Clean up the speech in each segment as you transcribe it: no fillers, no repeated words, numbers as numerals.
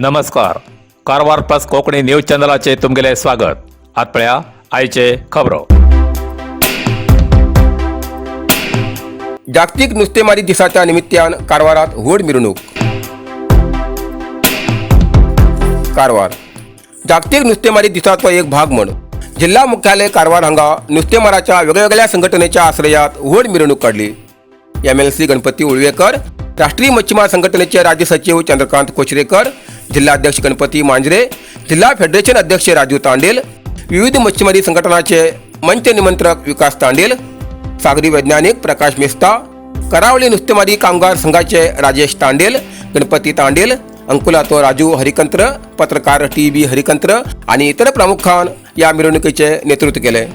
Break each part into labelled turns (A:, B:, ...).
A: नमस्कार, Karwar plus Konkani news चॅनलाचे तुमगेले स्वागत. आत पळया आयचे खबरो.
B: जागतिक नुस्तेमारी दिसाच्या निमित्तान कारवारात व्हड मिरवणूक. कारवार जागतिक नुस्तेमारी दिसाचो एक भाग म्हण जिल्हा मुख्यालय कारवार हांगा नुस्तेमाराच्या वेगवेगळ्या संघटनेच्या आश्रयात व्हड मिरवणूक काडली. एमएलसी गणपती उळवेकर, राष्ट्रीय मच्छीमार संघटनेचे राज्य सचिव चंद्रकांत कोचरेकर, जिल्हाध्यक्ष गणपती मांजरे, जिल्हा फेडरेशन अध्यक्ष राजू तांडेल, विविध मच्छीमारी संघटनाचे मंच निमंत्रक विकास तांडेल, सागरी वैज्ञानिक प्रकाश मेस्ता, करावली नुस्तेमारी कामगार संघाचे राजेश तांडेल, गणपती तांडेल, अंकुलातो राजू हरिकंत्र, पत्रकार टी बी हरिकंत्र आणि इतर प्रमुखान या मिरवणुकीचे नेतृत्व केले.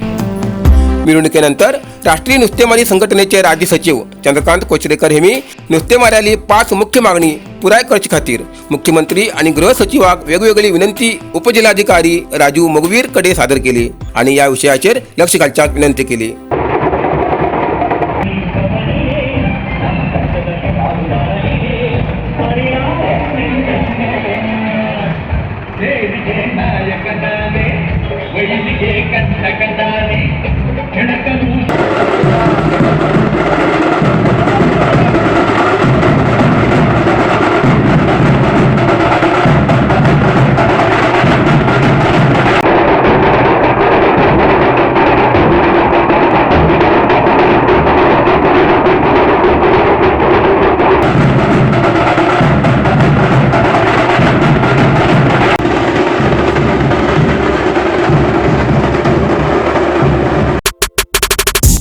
B: मिरवणुकीनंतर राष्ट्रीय नुस्तेमारी संघटनेचे राज्य सचिव चंद्रकांत कोचरेकर हेमी नुस्तेमाऱ्याली पाच मुख्य मागणी पुराय करचे खातीर मुख्यमंत्री आणि गृह सचिवाक वेगवेगळी विनंती उपजिल्हाधिकारी राजू मोगवीर कडे सादर केली आणि या विषयाचेर लक्ष घालच्याक विनंती केली.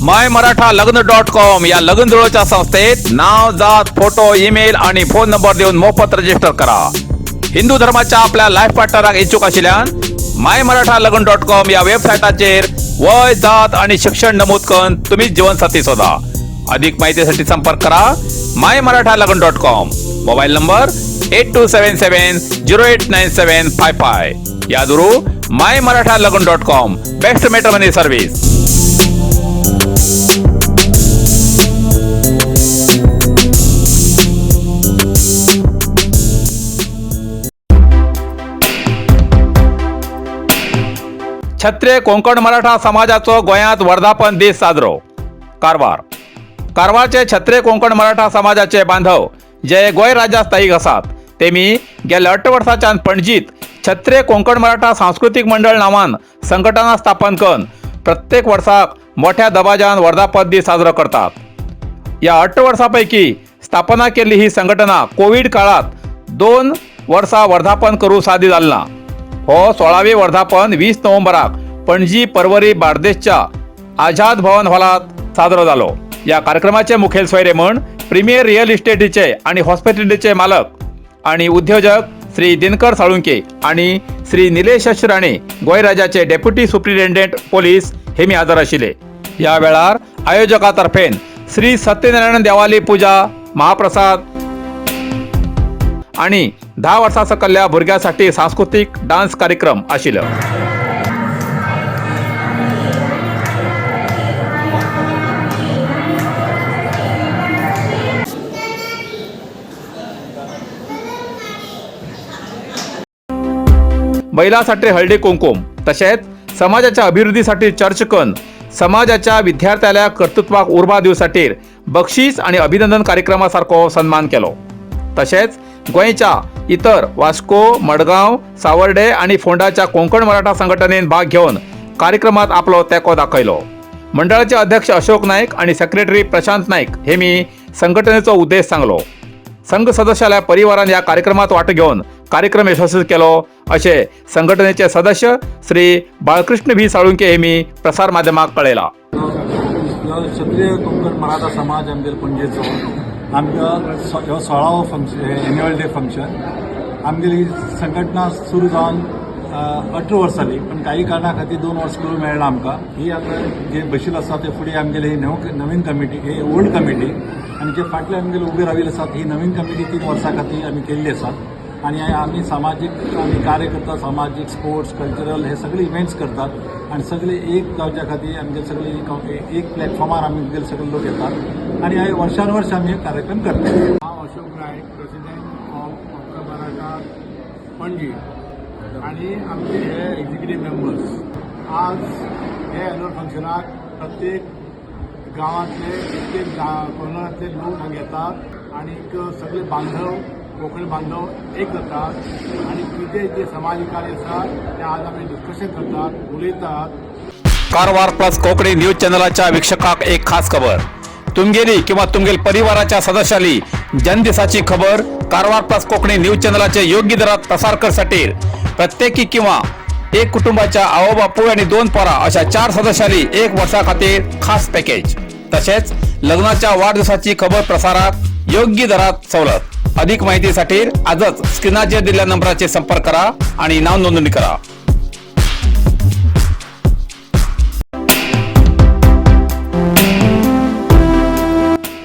A: माय मराठा लग्न डॉट कॉम या लग्न जुळोच्या संस्थेत नाव, जात, फोटो, ईमेल आणि फोन नंबर देऊन मोफत रजिस्टर करा. हिंदू धर्माच्या आपल्या लाईफ पार्टनराक इच्छुक आशिल्ल्यान माय मराठा लग्न डॉट कॉम या वेबसाईटाचेर वय, जात आणि शिक्षण नमूद करून तुम्हीच जीवनसाथी शोधा. अधिक माहितीसाठी संपर्क करा माय मराठा लग्न dot com, mobile number 8277089755. या दुरू माय मराठा लग्न dot com, best matrimony service. Chhatre Konkan Maratha समाजाचो गोंयांत वर्धापन दीस साजरो. कारवार. कारवारचे छत्रे कोंकण मराठा समाजाचे बांधव जे गोंय राज्यात स्थायीक आसात, तेमी गेल्या 8 वर्साच्यान पणजीत छत्रे कोंकण मराठा सांस्कृतीक मंडळ नांवान संघटना स्थापन करून प्रत्येक वर्साक मोठ्या दबाज्यान वर्धापन दीस साजरो करतात. या 8 वर्सापैकी स्थापना केल्ली ही संघटना कोवीड काळात 2 वर्सां वर्धापन करूं साध्य जालें ना. हो 16वी वर्धापन 20 नोव्हेंबराक पणजी परवरी बार्देसच्या आझाद भवन हॉलात साजरो जालो. या कार्यक्रमाचे मुखेल सोयरे म्हण प्रीमियर रिअल इस्टेटीचे आणि हॉस्पिटॅलिटीचे मालक आणि उद्योजक श्री दिनकर साळुंके आणि श्री निलेश राणे, गोंय राज्याचे डेप्युटी सुप्रिटेंडेंट पोलीस हे मी हजर आशिल्ले. या वेळार आयोजकातर्फेन श्री सत्यनारायण देवाली पूजा, महाप्रसाद आणि 10 वर्सां सकल्ल्या भुरग्यांसाठी सांस्कृतीक डान्स कार्यक्रम आशिल्लो. महिलांसाठी हळदी कुंकुम तशेंच समाजाच्या अभिवृद्धीसाठी चर्चकन समाजाच्या विद्यार्थ्याल्या कर्तृत्वाक उर्बा दिवसाठी बक्षीस आणि अभिनंदन कार्यक्रमासारखो सन्मान केलो. तशेंच गोंयच्या इतर वास्को, मडगांव, सावर्डे आणि फोंडाच्या कोंकण मराठा संघटनेन भाग घेवन कार्यक्रमात आपलो तेंको दाखयलो. मंडळाचे अध्यक्ष अशोक नाईक आणि सेक्रेटरी प्रशांत नाईक हे मी संघटनेचो उद्देश सांगलो. संघ सदस्याला परिवारान या कार्यक्रमात वाटो घेवन कार्यक्रम यशस्वी केलो, असे संघटनेचे सदस्य श्री बाळकृष्ण भी साळुंके हे मी प्रसार माध्यमाक कळयला.
C: क्षत्रिय कोंकण मराठा समाज आमगेलो पणजेचो, आमकां ह्यो 16वो फंक्शन, एन्युअल डे फंक्शन. आमगेली संघटना सुरू जावन 18 वर्सां जाली, पण काही कारणा खातीर 2 वर्स करूंक मेळना आमकां. ही आतां जे बशिल्ले आसा ते फुडें आमगेली ही नवीन कमिटी, ही ओल्ड कमिटी आनी जे फाटले आमगेले उबे राविल्ले आसात, ही नवीन कमिटी 3 वर्सां खातीर आमी केल्ली आसा. आनी आमी सामाजीक आमी कार्य करतात, सामाजीक, स्पोर्ट्स, कल्चरल हे सगळे इव्हेंट्स करतात आनी सगळे एक जावच्या खातीर आमगे सगळे एक प्लॅटफॉर्मार आमगे सगळे लोक येतात आनी हे वर्षान वर्ष आमी हे कार्यक्रम करतात.
D: हांव अशोक नायक, प्रेसिडेंट ऑफ कोंकण मराठा पणजी.
C: पणजी आनी आमचे हे एक्झिक्युटीव मेंबर्स आज हे एन्युअल फंक्शनाक प्रत्येक गांवांतले, प्रत्येक कॉर्नरांतले लोक हांगा येतात आनी सगळे बांधव, कोंकणी बांधव एक जातात आनी कितें जें समाज कार्य आसा तें आज आमी डिस्कशन करतात, उलयतात.
A: कारवार प्लस कोकणी न्यूज चॅनलाच्या वीक्षकाक एक खास खबर. तुमगेली किंवा तुमगेल परिवाराच्या सदस्याली जन्मदिसाची खबर कारवार प्लस कोकणी न्यूज चॅनलाचे योग्य दरात प्रसार करसाठी प्रत्येकी किंवा एक कुटुंबाच्या आवो बापूय आणि दोन पोरा अशा चार सदस्याली एक वर्षा खातीर खास पॅकेज. तसेच लग्नाच्या वाढदिवसाची खबर प्रसारात योग्य दरात सवलत. अधिक माहितीसाठी आजच स्क्रीनाचेर दिलेल्या नंबराचे संपर्क करा आणि नाव नोंदणी करा.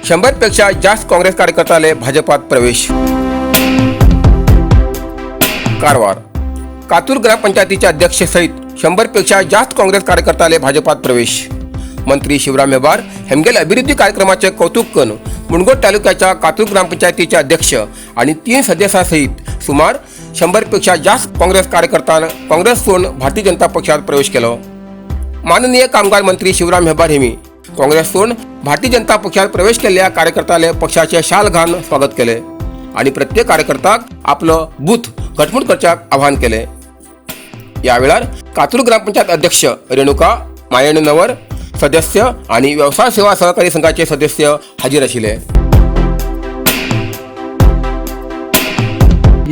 B: 100 पेक्षा जास्त काँग्रेस कार्यकर्त्याले भाजपात प्रवेश. कारवार. कातूर ग्रामपंचायतीचे अध्यक्ष सहित 100 पेक्षा जास्त काँग्रेस कार्यकर्त्याले भाजपात प्रवेश. मंत्री शिवराम हेबार हेमगेल अभिवृद्धी कार्यक्रमाचे कौतुक करून मुणगोट तालुक्याच्या कातूर ग्रामपंचायतीचे अध्यक्ष आणि तीन सदस्यांसहित सुमार 100 पेक्षा जास्त काँग्रेस कार्यकर्त्यां काँग्रेस सोडून भारतीय जनता पक्षात प्रवेश केलो. माननीय कामगार मंत्री शिवराम हेब्बार हेमी काँग्रेस सोडून भारतीय जनता पक्षात प्रवेश केल्ल्या कार्यकर्त्याले पक्षाचे शाल घालून स्वागत केले आणि प्रत्येक कार्यकर्त्याक आपलं बूथ घटमूट करच्याक आवाहन केले. या वेळार कातूर ग्रामपंचायत अध्यक्ष रेणुका मायणनवर, सदस्य आणि व्यवसाय सेवा सहकारी संघाचे सदस्य हाजीर आशिल्ले.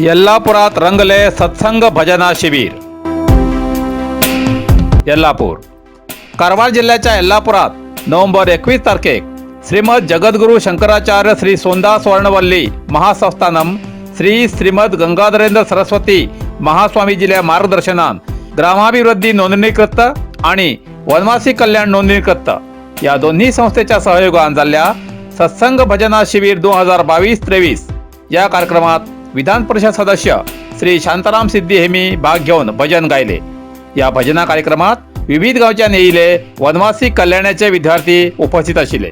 A: यल्लापुरात रंगले सत्संग भजना शिबिर. यल्लापूर. कारवार जिल्ह्याच्या यल्लापुरात नोव्हेंबर 21 तारखेक श्रीमद जगद्गुरू शंकराचार्य श्री सोंदा स्वर्णवल्ली महासंस्थानम श्री श्रीमद गंगाधरेंद्र सरस्वती महास्वामीजील्या मार्गदर्शनान ग्रामाभिवृद्धी नोंदणीकृत आणि वनवासी कल्याण नोंदणीकृत या दोन्ही संस्थेच्या सहयोगान जाल्ल्या सत्संग भजना शिबिर 2022-23 या कार्यक्रमात विधान परिषद सदस्य श्री शांताराम सिद्धी हेमी भाग घेऊन भजन गायले. या भजना कार्यक्रमात विविध गावच्यान येयिले वनवासी कल्याणाचे विद्यार्थी उपस्थित आशिल्ले.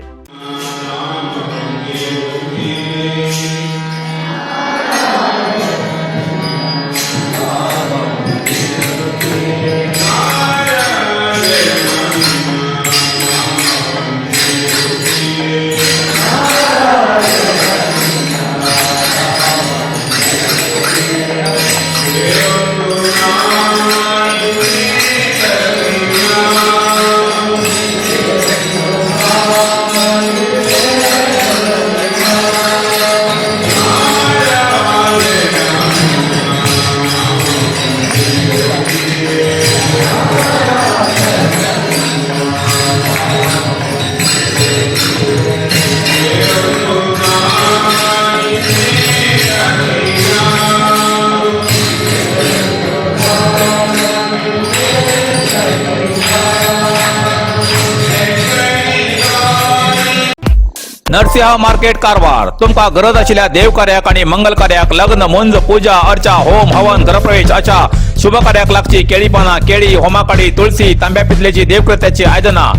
A: नरसिंह मार्केट कारवार. तुमका गरज आशिल्ल्या देवकार्याक आणि मंगल कार्याक, लग्न, मुंज, पूजा अर्चा, होम हवन, घरप्रवेश अशा शुभ कार्याक लागची केळी पानां, केळी, होमाकाडी, तुळसी, तांब्या पितलेची देवकृत्याची आयदनां,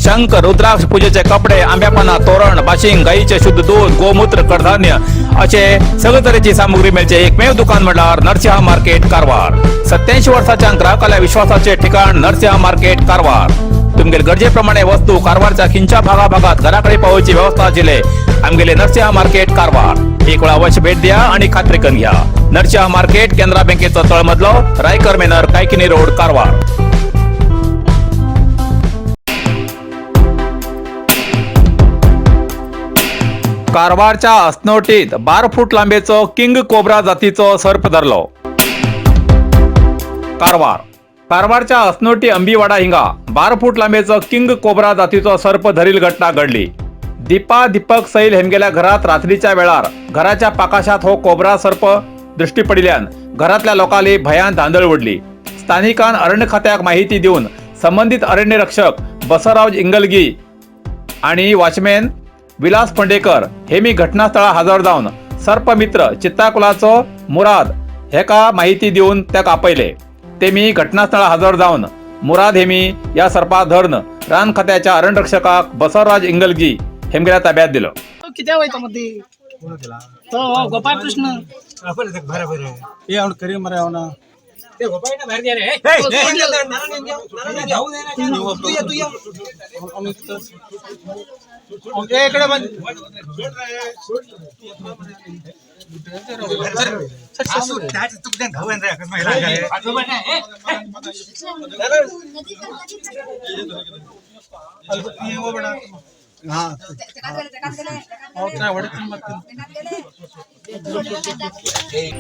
A: शंख, रुद्राक्ष, पूजेचे कपडे, आंब्या पानां, तोरण, बाशिंग, गाईचे शुद्ध दूध, गोमूत्र, कडधान्य असे सगळे तरेची सामुग्री मेळचे एकमेव दुकान म्हळ्यार नरसिंह मार्केट कारवार. 87 वर्साच्या ग्राहकाल्या विश्वासाचे ठिकाण नरसिंह मार्केट कारवार. तुमगेल गरजेप्रमाणे वस्तू कारवारच्या खिंच्या भागाभागात घराकडे पावोवची व्यवस्था आशिल्ले आमगेले नरसिंह मार्केट कारवार. एक वेळा अवश्य भेट द्या आणि खात्री करून घ्या. नरसिंह मार्केट, केनरा बँकेचो तळमजलो, रायकर मेनर, कायकिनी रोड, कारवार. कारवारच्या असनोटीत 12 फूट लांबेचो किंग कोब्रा जातीचो सर्प धरलो. कारवार. कारवारच्या असनोटी अंबीवाडा हिंगा 12 फूट लांबेचो किंग कोब्रा जातीचो सर्प धरील घटना घडली. दीपा दीपक सैल हेमगेल्या घरात रात्रीच्या वेळार घराच्या पाकाशात हो कोब्रा सर्प दृष्टी पडिल्यान घरातल्या लोकांनी भयान धांदळ उडली. स्थानिकान अरण्य खात्याक माहिती देऊन संबंधित अरण्य रक्षक बसवराज इंगलगी आणि वॉचमॅन विलास पंडेकर हे मी घटनास्थळा हजर जावन सर्पमित्र चित्ताकुलाचो मुराद हेका माहिती दिवन ताका आपयले. ते मी घटनास्थळा हजर जावन मुराद हेमी या सर्पा धरण रान खात्याच्या अरण्यरक्षकाक बसवराज इंगलगी हेमगेल्या ताब्यात दिलो.
D: कित्या वयता मग ती? तो गोपाळ कृष्ण.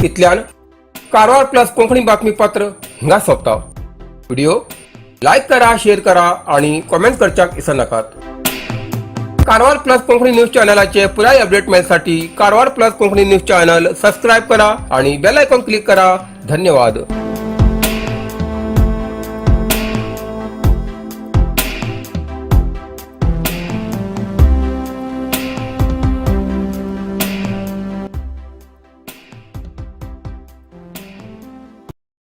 B: इतल्यान कारवार प्लस कोंकणी बातमीपत्र हिंगा सोंपता. व्हिडिओ लायक करा, शेअर करा आणि कॉमेंट करच्याक विसरनाकात. कारवार प्लस कोंकणी न्यूज चॅनलाचे पुराय update मेळसाठी Karwar plus Konkani news channel subscribe करा आणि बेल आयकॉन क्लिक करा. धन्यवाद.